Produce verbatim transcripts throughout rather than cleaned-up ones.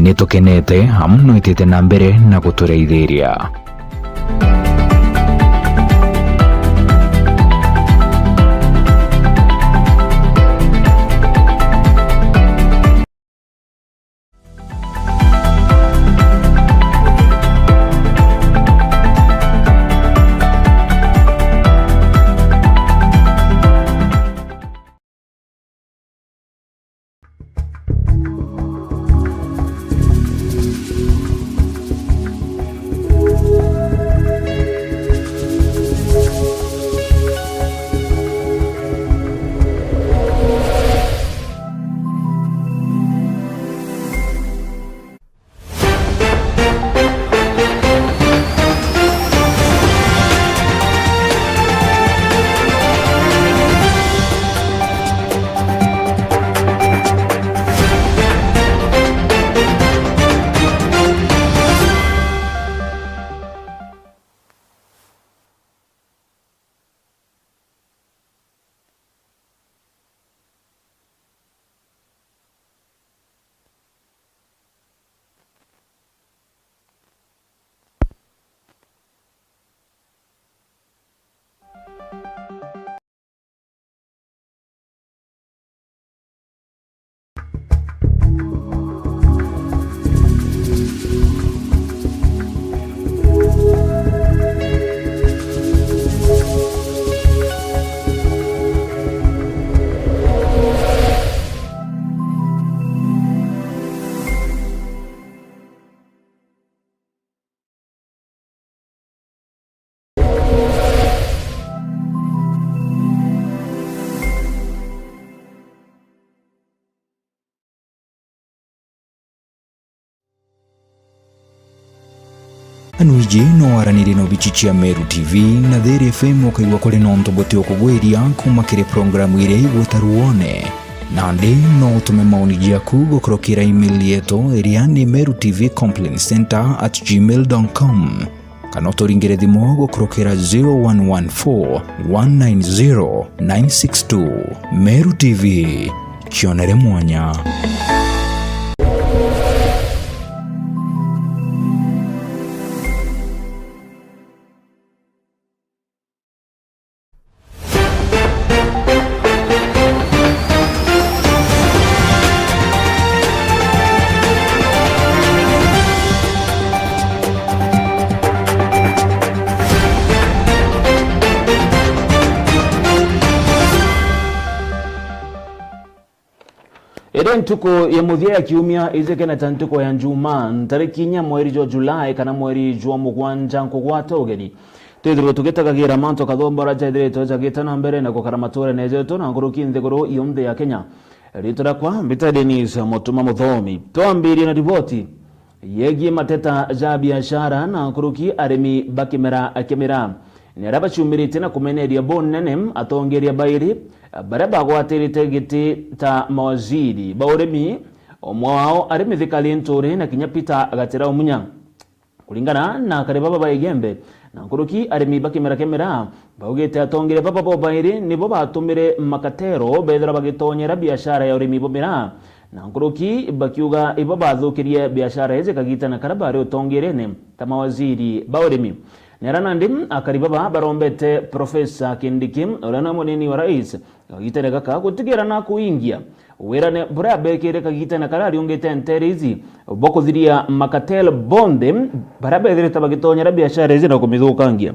Nitukenete amu nwitite na mbere na gutureithiria. Anu iji no waranirie na obici cia Meru T V na Thiri F M, ukaigua kuri na untu buti ukugwiria kuuma kiri programu iria igwita Ruone. Nandi no utume maoni jaku gukurukira email yetu iria ni meru T V complaint center at gmail dot com. Kana uturingire thimu gukurukira zero one one four, one nine zero, nine six two. Meru T V, kionere mwanya. Iri ntuku ya muthia ya kiumia ijikene ta ntuku ya Njumaa, ntariki inya mweri jwa Julai kana mweri jwa mugwanja, nkugwata ugeni. Twithirwe tugitagagira mantu kathombo aria jethiritwe jagite na mbere na gukara matuurene jetu na nkuruki nthiguru yonthe ya Kenya. Riitwa riakwa mbita Dennis Mutuma Muthomi. Twambirie na riboti yegie mateta ja biashara na nkuruki arimi ba kimera kimera. Ni aria baciumiritie na kumeneria bunene atongeria bairi baria bagwatirite giti ta mawaziri ba urimi, umwe wao ari Mithika Linturi na kinya Peter Gatira Umunya. Kuringana na akari baba ba Igembe, na nkuruki arimi ba kimera kia miraa, baugite atongeria baba bobairi nibo batumire makatero bethirwa bagitonyera biashara ya urimi bwa miraa, na nkuruki bakiuga ibo bathukirie biashara iji kagitene karia bari utongerene ta mawaziri ba urimi. Ni aria nandi akari baba barombete Profesa Kindiki, uria ni munini wa rais, kagitene gaka gutigira na kuingia wirane buria abekire kagitene karia ariungite nteere iji bwa kuthiria makatel bonthe baria bethirite bagitonyera biashara iji na kumithukangia.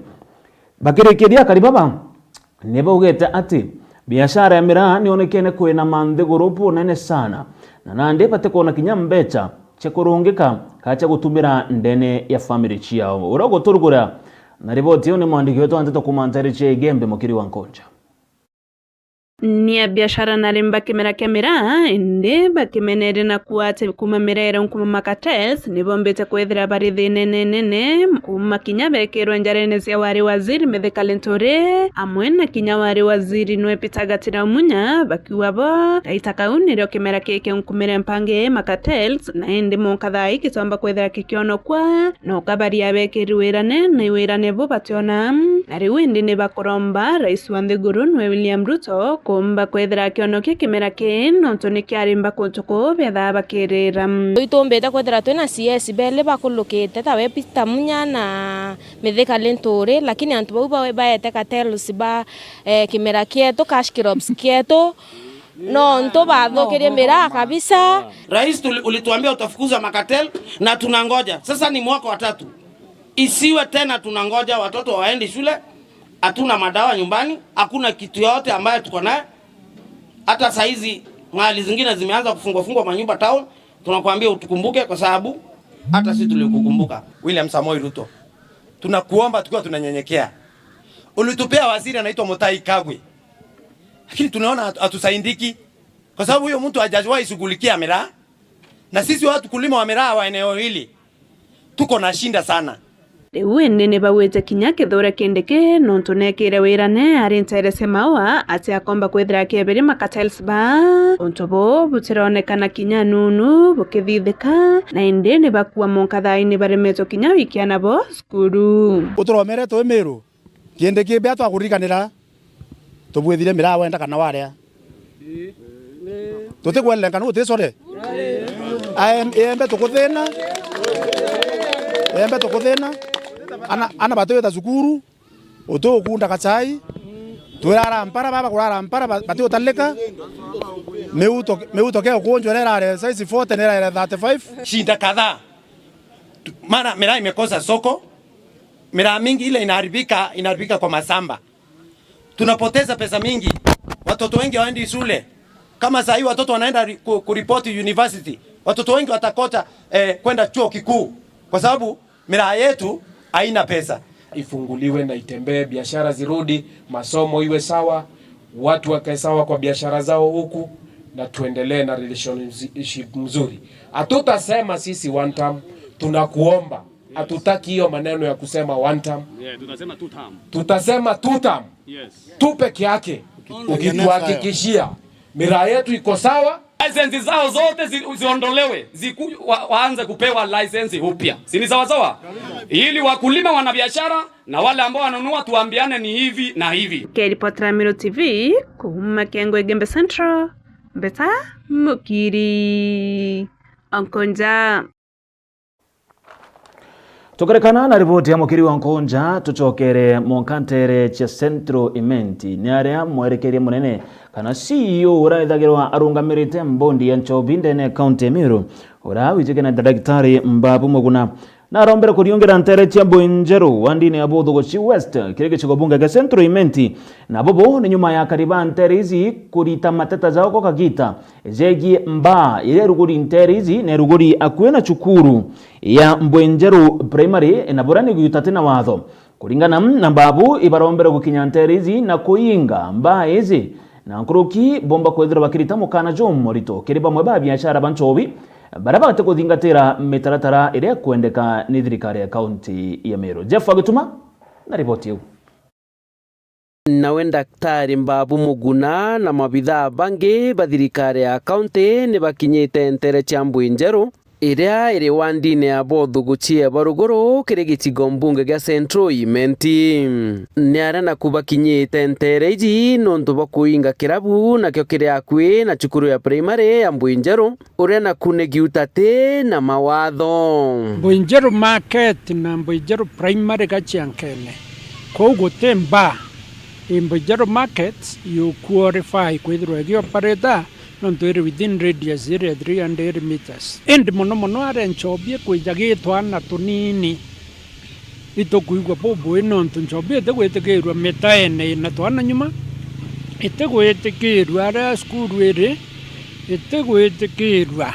Bakirikiria akari baba ni baugite ati biashara ya miraa nionekene kwina manthiguru bunene sana, na nandi batikwona kinya mbecha cia kurungika kana cia gutumira ndene ya family ciao. Uria uguturugura na riboti iu ni mwandiki wetu wa nteto kuuma nteere cia Igembe, Mukiri wa Nkonja. Ni abiashara na arimi ba kimera kia miraa, indi bakimeneria na kuuga ati kuuma miraa iria nkuuma makatels, ni bombite kwithira bari thiinene nene, kuuma kinya bekirwe njarene cia wari waziri Mithika Linturi, amwe na kinya wari waziri nwe Peter Gatira Umunya, bakiuga bo gaita kau nirio kimera kii kiunkumire mpangi makatels, na indi munka thaa ii gitomba kwithira gikionokua, na ukabaria bekiri wirane na iwirane bu bationa. Na riu indi ni bakuromba rais wa nthiguru nwe William Ruto Umba kwithira akionokia kimera kii, nontu ni kiarimba kuntu kuu bethaa bakirira. Itumbite kwithira twina C S beli bakulukite, tawe Peter Munya na Mithika Linturi, lakini antu bau ba-, baete cartels ba, eh, kimera kietu, cash crops kietu, nontu bathukirie miraa kabisa. Rais, tuli-, ulituambia utafukuza makatel na tunangoja. Sasa ni mwaka wa tatu. Isiwe tena tunangoja watoto waendi shule, hatuna madawa nyumbani, hakuna kitu yote ambayo tuko naye. Hata saizi mahali zingine zimeanza kufungwa fungwa manyumba town, tunakuambia utukumbuke kwa sababu hata sisi tulikukumbuka. William Samoei Ruto, tunakuomba tukiwa tunanyenyekea. Ulitupea waziri anaitwa Mutahi Kagwe. Lakini tunaona hatu-, hatusaidiki. Kwa sababu huyo mtu hajawahi shughulikia miraa. Na sisi watu kulima wa miraa wa eneo hili, tuko na shida sana. Riu indi ni bauite kinya Kithure Kindiki, nontu neekire wira ne ari nteere cia maua, ati akomba kwithira akieberia makatels ba. Untu buu butironekana kinya nunu bukithithika, na indi ni bakua munka thaini baremetwe kinya wikia nabo cukuru. Uturomere twi Miru, Kindiki bia twakurikanira, tubwithire miraa wenda kana waria. Tutikwererenka nu utisore. Aem-, embe tukuthina. Embe tukuthina. Ana, ana batiwita cukuru. Utukunda kachai. Twirara mpara, baba kurara mpara, ba-, batiutalika. Miuto, miuto ke ukunjwa irare size forty na irare thirty-five. Shida kadhaa. Tu-, maana miraa imekosa soko. Miraa mingi ile inaharibika, inaharibika kwa masamba. Tunapoteza pesa mingi. Watoto wengi hawaendi shule. Kama saa hii watoto wanaenda ri-, ku-, kuripoti university, watoto wengi watakosa, eh, kwenda chuo kikuu kwa sababu miraa yetu haina pesa. Ifunguliwe na itembee, biashara zirudi, masomo iwe sawa, watu wakae sawa kwa biashara zao huku, na tuendelee na relationship mzuri. Hatutasema sisi one term, tunakuomba. Hatutaki hiyo maneno ya kusema one term. Yeah, tutasema two term. Tutasema two term. Yes. Tu peke yake. Ukituhakikishia miraa yetu iko sawa. License zao zote zi-, ziondolewe, ziku-, wa-, waanze kupewa license upya. Si ni sawa sawa? Ili wakulima, wanabiashara na wale ambao wananunua tuambiane ni hivi na hivi. Nikiripotera Meru T V kuuma Kiengwa Igembe Central, Mbeta Mukiri Onkonja. Tukirekana na riboti ya Mukiri wa Nkonja, tucokere mwanka nteere cia Central Imenti. Ni aria mwerekeria munene kana C E O uria withagirwa arungamirite mbondi ya nchobi ndene ya kaunti ya Meru, uria wijikene ta Daktari Mbabu Muguna, na arombere kuriungira nteere cia Mbwinjeru wa ndini ya Buthuguchi West kiri gicigo bunge gia Central Imenti. Na bubu ni nyuma ya akari ba nteere ici kurita mateta jao kwa kagita jegie mbaa iria iruguri nteere ici na iruguri akui na cukuru ya Mbwinjeru Primary, na buria ni giuta ti na watho. Kuringana na Mbabu, ibarombere gukinya nteere ici na kuinga mbaa ici, na nkuruki bomba kwithirwa bakirita mukana jumurito kiri bamwe ba biashara ba nchobi baria bagati kuthingatira mitaratara iria ikwendeka ni thirikari ya kaunti ya Meru. Jeff Agituma na riboti iu. Nawe Daktari Mbabu Muguna na mabithaa bangi ba thirikari ya kaunti ni bakinyite nteere cia Mbwinjeru, iria iri wandine ya Buthuguchi ya Baruguru kiri gicigo mbunge gia Central Imenti. Ni aria naku bakinyite nteere iji nontu bwa kuinga kirabu nakio kiri akui na cukuru ya primary ya Mbwinjeru, uria naku ni giuta ti na mawatho. Mbwinjeru Market na Mbwinjeru Primary gaciankene. Kuu guti mbaa. I Mbwinjeru Market you qualify kwithirwa igi operator nontu iri within radius iria three hundred meters. Indi mono mono aria nchobi ikwija gi twana tunini. Itukwigua bubui nontu nchobi itigwitikirua mitaene ina twana nyuma, itigwitikirua aria cukuru iri, itigwitikirua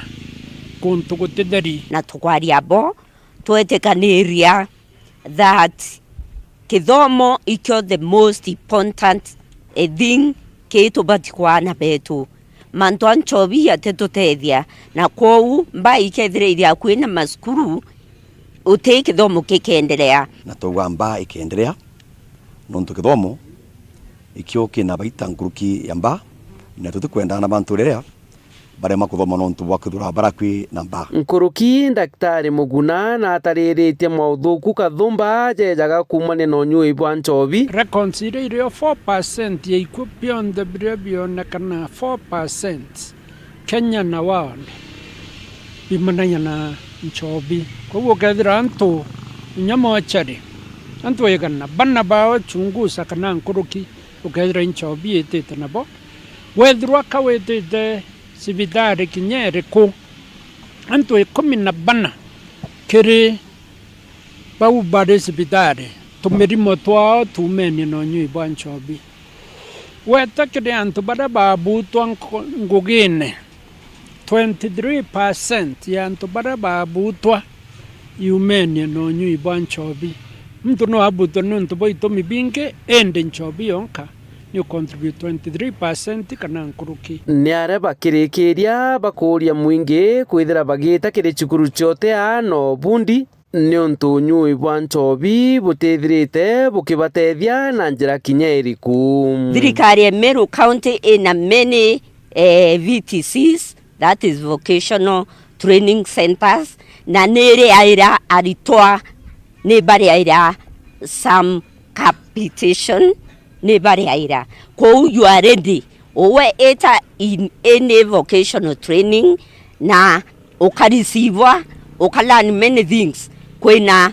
kuntu gutitheri. Na tukwaria bo, twetikaniria that kithomo ikio the most important, eh, thing kii tubati kwa aana betu. Mantu a nchobi jatitutethia, na kwou mbaa ikethira iri akui na macukuru, uti kithomo gikeenderea. Na twauga mbaa ikeenderea, nontu kithomo ikio kina baita nkuruki ya mbaa, na tutikwenda aana ba ntuura iria barema kuthoma nontu bwa kwithirwa barakwi na mbaa. Nkuruki, Daktari Muguna natariritie mwauthuku Kathumba jejaga kuumania na unyui bwa nchobi. Records iria irio four percent ya ikuu bionthe biria bionekana four percent Kenya na world biumanagia na nchobi. Koguo ukethira antu inya mochari, antu igana bana bao chunguza kana nkuruki, ukethira i nchobi itite nabo. Wethirwa ka witite cibitari kinya iriku, antu ikumi na bana kiri bau bari cibitari, tumirimo twao tuumenie na unyui bwa nchobi. Weta kiri antu baria baabutwa nko-, ngugine, twenty three percent ya antu baria baabutwa iumenie na unyui bwa nchobi. Muntu no abutwe niuntu bwa itumi bingi, indi nchobi yonka ni ucontribute twenty three percent kana nkuruki. Ni aria bakirikiria bakuuria mwingi kwithira bagiita kiri cukuru cia utea na ubundi, niuntu unyui bwa nchobi butithirite bukibatethia na njira kinya iriku. Thirikari ya Meru County ina many, eh, V T Cs, that is vocational training centers, na ni iriaira aritwa, ni bariaira some capitation, ni bariaira. Kou you are ready. Uwe ita in any vocational training na ukareceive-wa, ukalearn many things. Kwina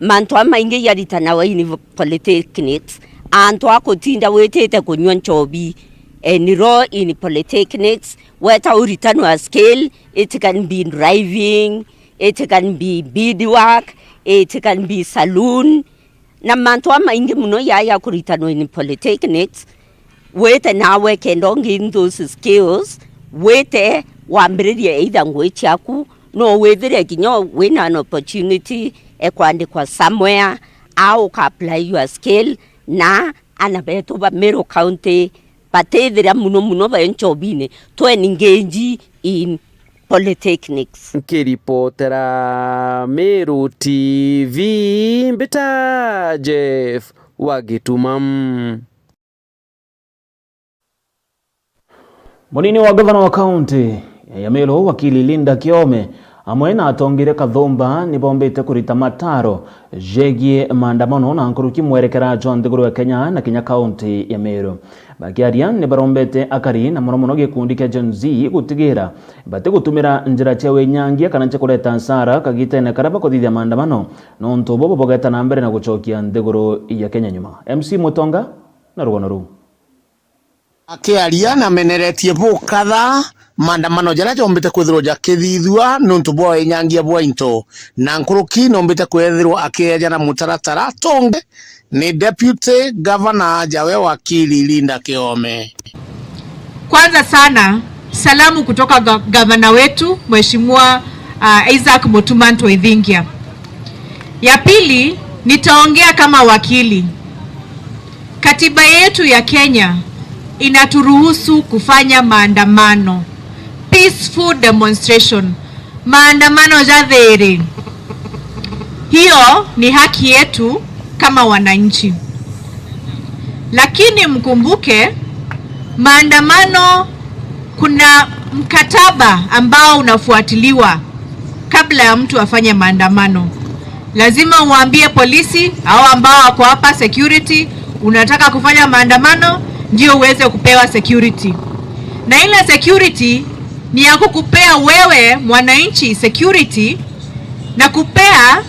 mantu amaingi jaritanagwa in polytechnics, antu a kutinda witite kunyua nchobi. Enroll in polytechnics, weta uritanwa skill, it can be driving, it can be beadwork, it can be saloon, na mantu amaingi muno ja, ja kuritanwa in polytechnics. Wite nawe kenda u gain those skills, wite wambiririe either ngui ciaku, no withire kinya wina an opportunity e kwandikwa somewhere, au uka apply your skill, na ana betu ba Meru County batithira muno muno be nchobine, twe engage in polytechnics. Nkiripotera Meru T V, mbita Jeff wa Gituma. Munini wa gavana wa kaunti ya Meru, wakili Linda Kiome, amwe na atongeria Kathumba ni bombite kurita mataro jegie maandamano na nkuruki mwerekera jwa nthiguru ya Kenya na kinya kaunti ya Meru. Bakiaria ni barombete akari na mono mono gikundi kia Gen Z gutigira batigutumira njira cia winyangia kana cia kureta nsara kagitene karia bakuthithia maandamano, nontu bobo bugeta na mbere na gucokia nthiguru ya Kenya nyuma. M C Mutonga na rugono ruu. Akiaria na ameneretie bukatha, maandamano jaria jombite kwithirwa jakithithua niuntu bwa winyangia bwa into na nkuruki, nombite kwithirwa akieja na mutaratara tonge ni Deputy Governor jawe wakili Linda Kiome. Kwanza sana, salamu kutoka ga-, gavana wetu, Mheshimiwa, ah, Isaac Mutuma Ntwethingia. Ya pili, nitaongea kama wakili. Katiba yetu ya Kenya inaturuhusu kufanya maandamano, peaceful demonstration, maandamano ja thiiri. Hiyo ni haki yetu kama wananchi. Lakini mkumbuke, maandamano, kuna mkataba ambao unafuatiliwa kabla ya mtu afanye maandamano. Lazima uambie polisi au ambao wako hapa security, unataka kufanya maandamano, ndio uweze kupewa security. Na ile security ni ya kukupea wewe mwananchi security na kupea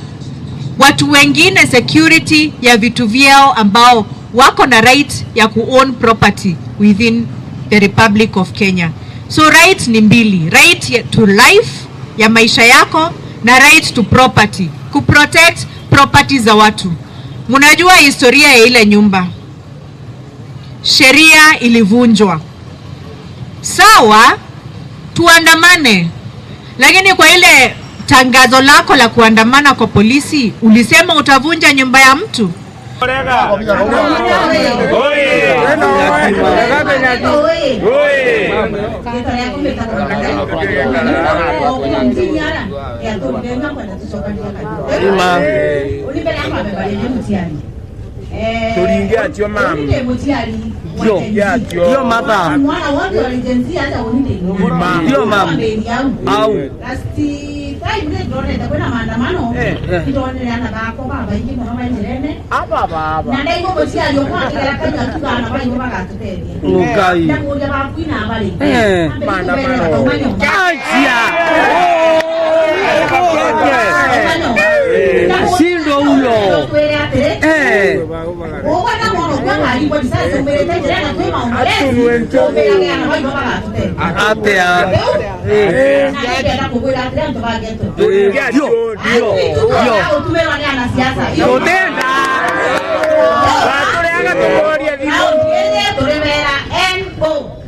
watu wengine security ya vitu vyao ambao wako na right ya ku own property within the Republic of Kenya. So right ni mbili, right ya, to life, ya maisha yako, na right to property, ku protect property za watu. Mnajua historia ya ile nyumba, sheria ilivunjwa. Sawa, tuandamane, lakini kwa ile tangazo lako la kuandamana kwa polisi, ulisema utavunja nyumba ya mtu? Turinge atio, mam. Yo. Yo, mother. Mwana wonthe ori Gen Z aja unite. Yo, mam. Au. Last time ni ndonete kwina maandamano, eh, eh, ndonere ana bakwa babaingi mono ba njirene. Aba baba. Na ndaigua muciari umwe akigera kanya akiuga ana baibo bagatutethia. Ngai. Ndakuria bakwina abari. Eh. Maandamano. Acha. Sindo ulo. Eh. Atia? Eh. Yo, yo, yo. Tutenda. Batureaga tukoria thimu.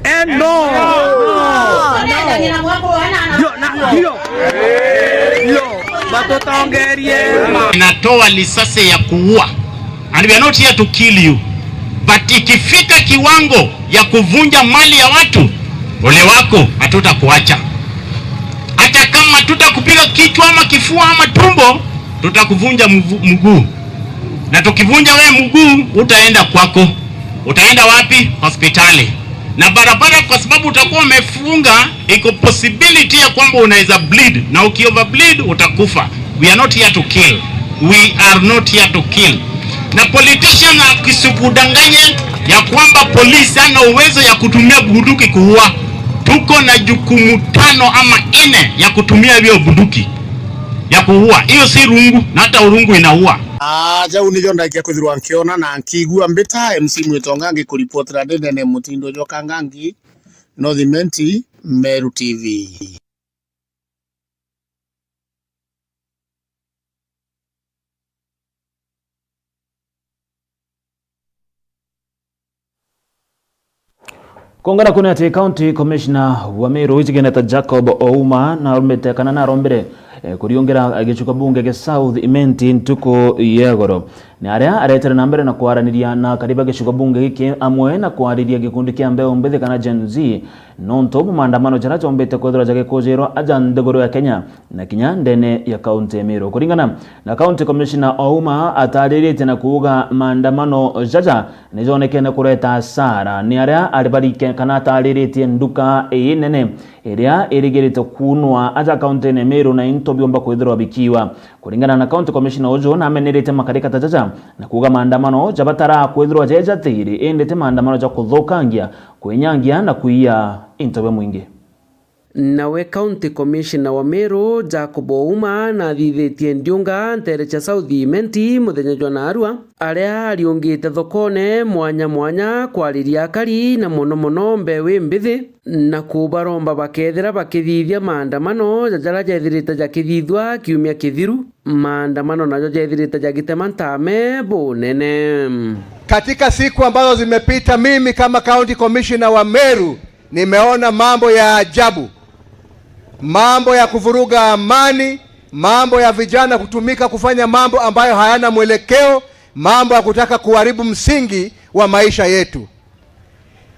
Eh, no. No. Yo, na, yo. Yo. Batutongerie. Inatoa risasi ya kuua. And we are not here to kill you. But ikifika kiwango ya kuvunja mali ya watu, ole wako, hatutakuacha. Hata kama tutakupiga kichwa ama kifua ama tumbo, tutakuvunja mvu-, mguu. Na tukivunja wewe mguu, utaenda kwako. Utaenda wapi? Hospitali. Na barabara, kwa sababu utakuwa umefunga, iko possibility ya kwamba unaweza bleed, na ukiover bleed utakufa. We are not here to kill. We are not here to kill. Na politician akisikudanganye ya kwamba polisi ana uwezo ya kutumia bunduki kuua. Tuko na jukumu tano ama nne ya kutumia hiyo bunduki ya kuua. Hiyo si rungu, na hata urungu inaua. Ah, jau nijo ndaikia kwithirwa nkiona na nkiigua mbita. M C Mwitonga ngikuripotera ndinene mutindo jwa Kangangi, North Imenti, Meru T V. Kungana kune ati County Commissioner wa Meru, Injinia Jacob Ouma, narombete kana narombire, eh, kuriungira gicigo bunge gia South Imenti ntuku ya igoro. Ni aria aretere na mbere na kwaraniria na akari ba gicigo bunge giki amwe na kwariria gikundi kia mbeu mbithi kana Gen Z, nontu bwa maandamano jaria jombite kwithirwa jagikujirwa aja nthiguru ya Kenya na kinya ndene ya kaunti ya Meru. Kuringana na County Commissioner Ouma, atariritie na kuuga maandamano jaja nijonekene kureta asara ni aria ari barike kana atariritie nduka ii nene iria irigirite kuunwa aja kaunti ya Meru na into biumba kwithirwa bikiiwa. Kuringana na County Commissioner uju, namenerete makarika ta jaja na kuuga maandamano jabatara kwithirwa jejatiri, indi ti maandamano ja kuthukangia, kwinyangia na kwiya into bia mwingi. Nawe County Commissioner wa Meru, Jacob Ouma, nathithitie ndiunga nteere cia South Imenti muthenya jwa naarua, aria ariungite thokone mwanya mwanya kwariria akari na mono mono mbeu imbithi, na kubaromba bakethira bakithithia maandamano ja jaria jethirite jakithithua kiumia kithiru, maandamano najo jethirite jagitema ntame bunene. Katika siku ambazo zimepita, mimi kama County Commissioner wa Meru, nimeona mambo ya ajabu, mambo ya kuvuruga amani, mambo ya vijana kutumika kufanya mambo ambayo hayana mwelekeo, mambo ya kutaka kuharibu msingi wa maisha yetu.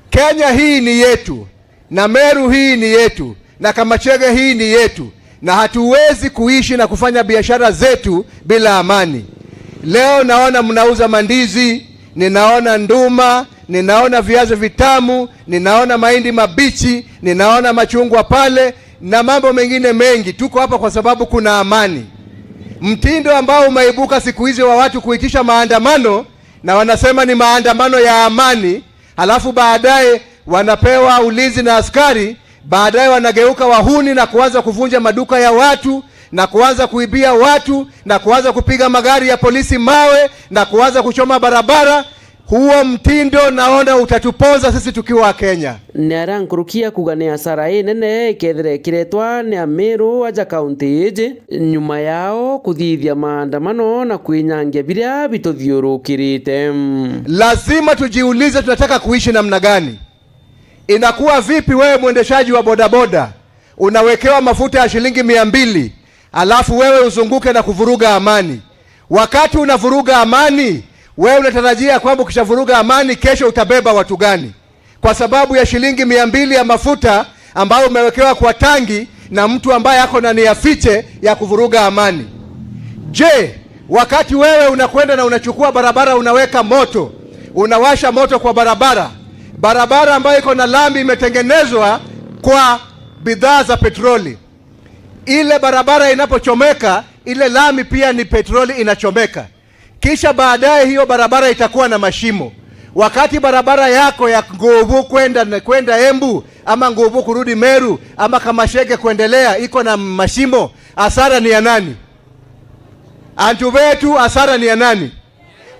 Kenya hii ni yetu, na Meru hii ni yetu, na Kamachege hii ni yetu, na hatuwezi kuishi na kufanya biashara zetu bila amani. Leo naona mnauza mandizi, ninaona nduma, ninaona viazi vitamu, ninaona mahindi mabichi, ninaona machungwa pale, na mambo mengine mengi. Tuko hapa kwa sababu kuna amani. Mtindo ambao umeibuka siku hizi wa watu kuitisha maandamano, na wanasema ni maandamano ya amani, halafu baadaye wanapewa ulinzi na askari, baadaye wanageuka wahuni na kuanza kuvunja maduka ya watu, na kuanza kuibia watu, na kuanza kupiga magari ya polisi mawe, na kuanza kuchoma barabara. Huo mtindo naona utatuponza sisi tukiwa Kenya. Ni aria nkuruki ya kuuga ni asara inene ikethira ikiretwa ni Amiru aja kaunti iji, nyuma yao kuthithia maandamano na kwinyangia biria bituthiurukirite. Lazima tujiulize, tunataka kuishi namna gani? Inakuwa vipi wewe mwendeshaji wa bodaboda unawekewa mafuta ya shilingi mia mbili, alafu wewe uzunguke na kuvuruga amani? Wakati unavuruga amani, wewe unatarajia kwamba ukishavuruga amani, kesho utabeba watu gani? Kwa sababu ya shilingi mia mbili ya mafuta ambayo umewekewa kwa tangi na mtu ambaye ako na nia fiche ya kuvuruga amani. Je, Wakati wewe unakwenda na unachukua barabara, unaweka moto, unawasha moto kwa barabara, barabara ambayo iko na lami imetengenezwa kwa bidhaa za petroli. Ile barabara inapochomeka, ile lami pia ni petroli inachomeka. Kisha baadaye hiyo barabara itakuwa na mashimo. Wakati barabara yako ya Nguvu kwenda, kwenda Embu, ama Nguvu kurudi Meru, ama Kamashege kuendelea, iko na mashimo, hasara ni ya nani? Antu wetu, hasara ni ya nani?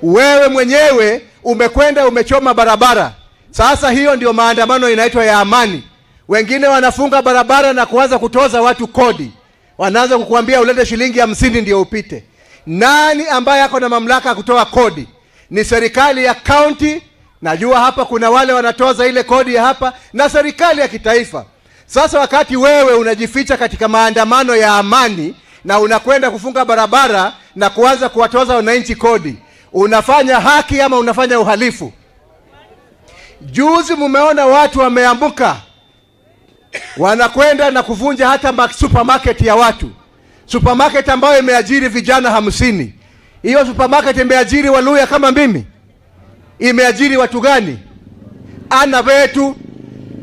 Wewe mwenyewe umekwenda umechoma barabara. Sasa hiyo ndio maandamano inaitwa ya amani. Wengine wanafunga barabara na kuanza kutoza watu kodi. Wanaanza kukuambia ulete shilingi hamsini ndio upite. Nani ambaye ako na mamlaka ya kutoa kodi? Ni serikali ya county. Najua hapa kuna wale wanatoza ile kodi ya hapa, na serikali ya kitaifa. Sasa wakati wewe unajificha katika maandamano ya amani na unakwenda kufunga barabara na kuanza kuwatoza wananchi kodi, unafanya haki ama unafanya uhalifu? Juzi mumeona watu wameamka, wanakwenda na kuvunja hata ma-, supermarket ya watu, supermarket ambayo imeajiri vijana hamsini. Hiyo supermarket imeajiri Waluya kama mimi? Imeajiri watu gani? Ana wetu,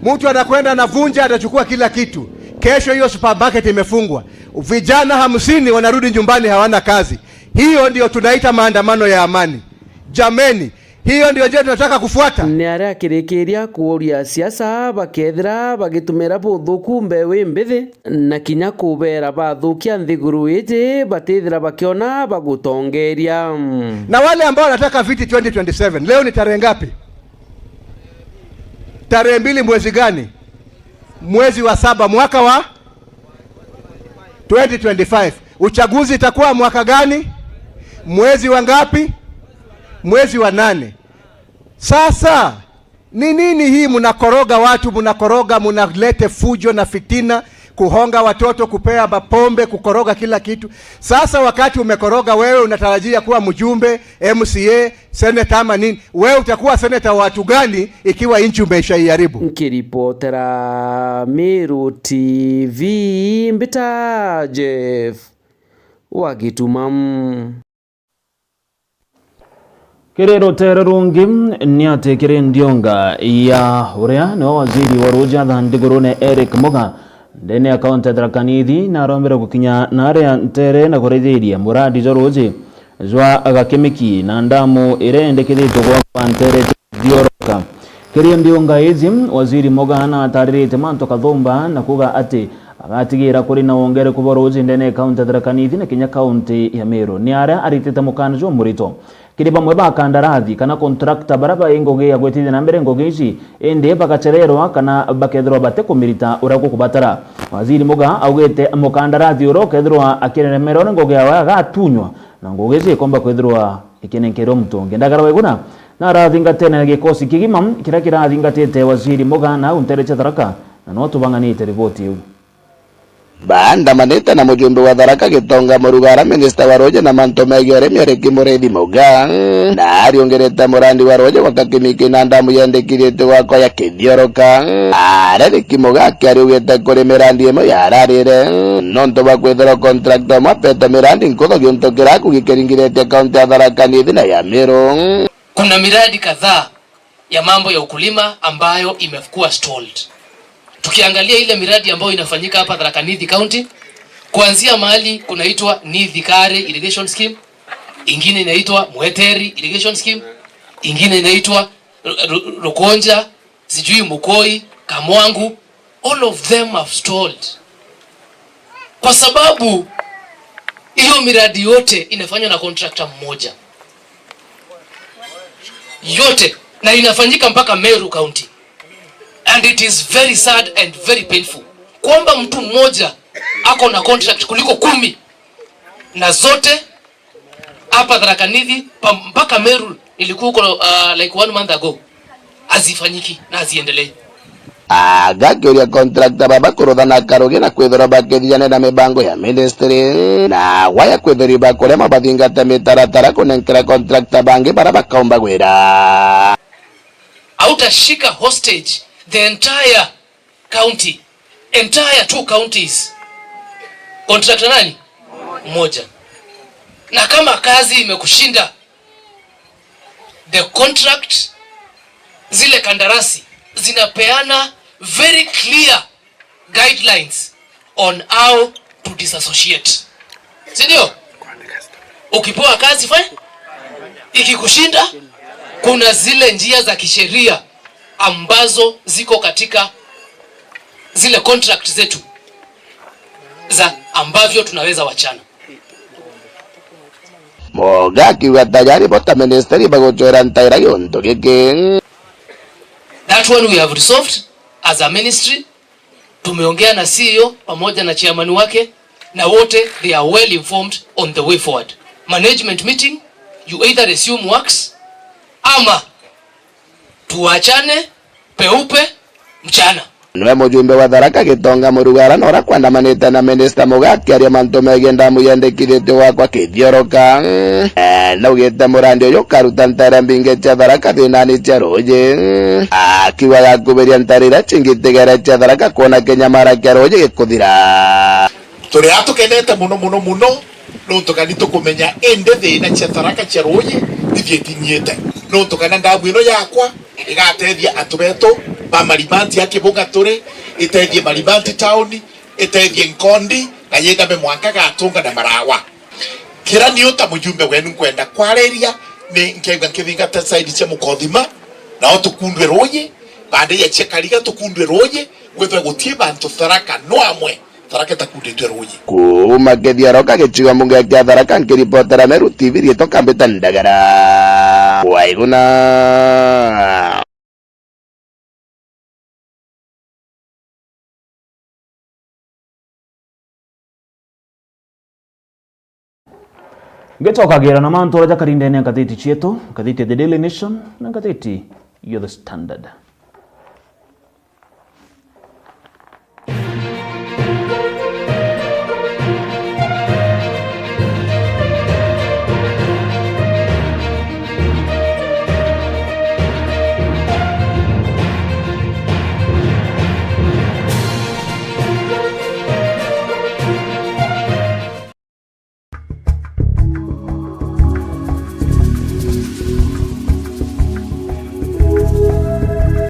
mtu anakwenda anavunja, anachukua kila kitu. Kesho hiyo supermarket imefungwa, vijana hamsini wanarudi nyumbani, hawana kazi. Hiyo ndio tunaita maandamano ya amani. Jameni, hiyo ndio njia tunataka kufuata? Ni aria akirikiria kuuria siasa bakethira bagitumira buthuku mbeu imbithi, na kinya kubeera bathukia nthiguru iji batithira bakiona bagutongeria. Na wale ambao wanataka viti twenty twenty-seven, leo ni tarehe ngapi? Tarehe mbili, mwezi gani? Mwezi wa saba, mwaka wa twenty twenty-five. Uchaguzi itakuwa mwaka gani? Mwezi wa ngapi? Mwezi wa nane. Sasa, ni nini hii mnakoroga watu, mnakoroga, mnalete fujo na fitina, kuhonga watoto, kupea mapombe, kukoroga kila kitu? Sasa wakati umekoroga wewe, unatarajia kuwa mjumbe, M C A, senator ama nini? Wewe utakuwa senator wa watu gani ikiwa nchi umeshaiharibu? Nkiripotera Meru T V, mbita Jeff wa Gituma. Kiri rutere rungi, ni ati kiri ndionga ya uria niwe waziri wa ruuji atha nthigurune Eric Muga, ndene ya kaunti ya Tharaka Nithi, narombere gukinya naria ntere na kurithiria muradi jwa ruuji jwa Gakimiki na ndamu iria yendekithitwe gwakwa ntere Thioroka. Kiri ndiunga iji, waziri Muga nataririte mantu kathumba na kuuga ati agatigira kuri na wongereku bwa ruuji ndene ya kaunti ya Tharaka Nithi na kinya kaunti ya Meru. Ni aria aritite mukana jumurito kiri bamwe ba kandarathi kana contractor baria bai ngugi ya gwitithia na mbere ngugi iji, indi bagachererwa kana bakethirwa batikumirita uria gukubatara. Waziri Muga augite mukandarathi uria ukethirwa akiremerwa ni ngugi yawe agatunywa na ngugi iji ikomba kwithirwa ikinenkerwa muntu ungi. Ndagara Waiguna narathingatene na gikosi kigima kiria kirathingatite waziri Muga na au ntere cia Tharaka, na no tubang'anite riboti iu. Baandamanite na mujumbe wa Tharaka Gitonga Murugara, minista wa ruuji na mantu megii urimi Eric Muriithi Muga, na ariungirite murandi wa ruuji gwa Gakimiki na ndamu yendekithitue gwakwa ya Kithioroka. Aria Eric Muga akiariugite kuri mirandi imwe yararire nontu bwa kwithirwa contractor umwe apetwe mirandi nkuthu giuntu kiria akugi kiringithitie kaunti ya Tharaka Nithi na ya Meru. Kuna miradi kadhaa ya mambo ya ukulima ambayo imekuwa stalled. Tukiangalia ile miradi ambayo inafanyika hapa Tharaka Nithi County, kuanzia mahali kunaitwa Nithi Kare Irrigation Scheme, ingine inaitwa Mweteri Irrigation Scheme, ingine inaitwa Ru-, Ru-, Rukonja, sijui Mukoi, Kamwangu, all of them have stalled. Kwa sababu hiyo miradi yote inafanywa na contractor mmoja. Yote. Na inafanyika mpaka Meru County. And it is very sad and very painful kwamba mtu mmoja ako na contract kuliko kumi, na zote hapa Tharaka Nithi pa-, mpaka Meru, nilikuwa huko, uh, like one month ago. Hazifanyiki na haziendelee. Agakiuria contractor baba kuruthana karugi na kwithirwa bakithijane na mibango ya ministry, na waya kwithirwa bakuria mabathingate mitaratara kunenkera contractor bangi bara bakaumba gwira. Hautashika hostage the entire county, entire two counties. Contractor nani? Mmoja. Na kama kazi imekushinda, the contract, zile kandarasi zinapeana very clear guidelines on how to disassociate. Si ndio? Ukipewa kazi, fine. Ikikushinda, kuna zile njia za kisheria ambazo ziko katika zile contract zetu za ambavyo tunaweza wachana. Moga akiuga tayari bo ta ministry bagucwira ntaira giuntu giki. That one we have resolved as a ministry. Tumeongea na C E O pamoja na chairman wake, na wote they are well informed on the way forward. Management meeting, you either resume works ama tuachane peupe mchana. Niwe mujumbe wa Tharaka Gitonga Murugara na uria kwandamanite na minista Muga akiaria mantu megii ndamu yendekithitue gwakwa Kithioroka. Eh, naugite murandi uyu ukaruta ntaira mbingi cia Tharaka thinani cia ruuji. Akiuga gakubiria ntaira iria cingi itigere cia Tharaka kwona kinyamara kia ruuji gikuthira. Turi aa tukenete muno, muno, muno, nontu kani tukumenya indi thina cia Tharaka cia ruuji ithii itinyite. Nontu kana ndamu ino yakwa igatethia antu betu ba Marimanti a Kibunga turi, itethie Marimanti town, itethie Nkondi, na yindame mwanka gatunga na Marawa. Kiria niu ta mujumbe wenu nkwenda kwariria ni nkegua nkithingata side cia Mukothima, nao tukundwe ruuji, baada ya cia Kariga tukundwe ruuji, gwithwe gutii bantu Tharaka no amwe Tharaka itakunditwe ruuji. Kuuma Kithioroka gicigo mbunge kia Tharaka, nkiripotera Meru T V, riitwa Kambita Ndagara. Waiguna. Ngicokagira na mantu aria jakarindene ngathiti cietu, ngathiti The Daily Nation na ngathiti ya The Standard.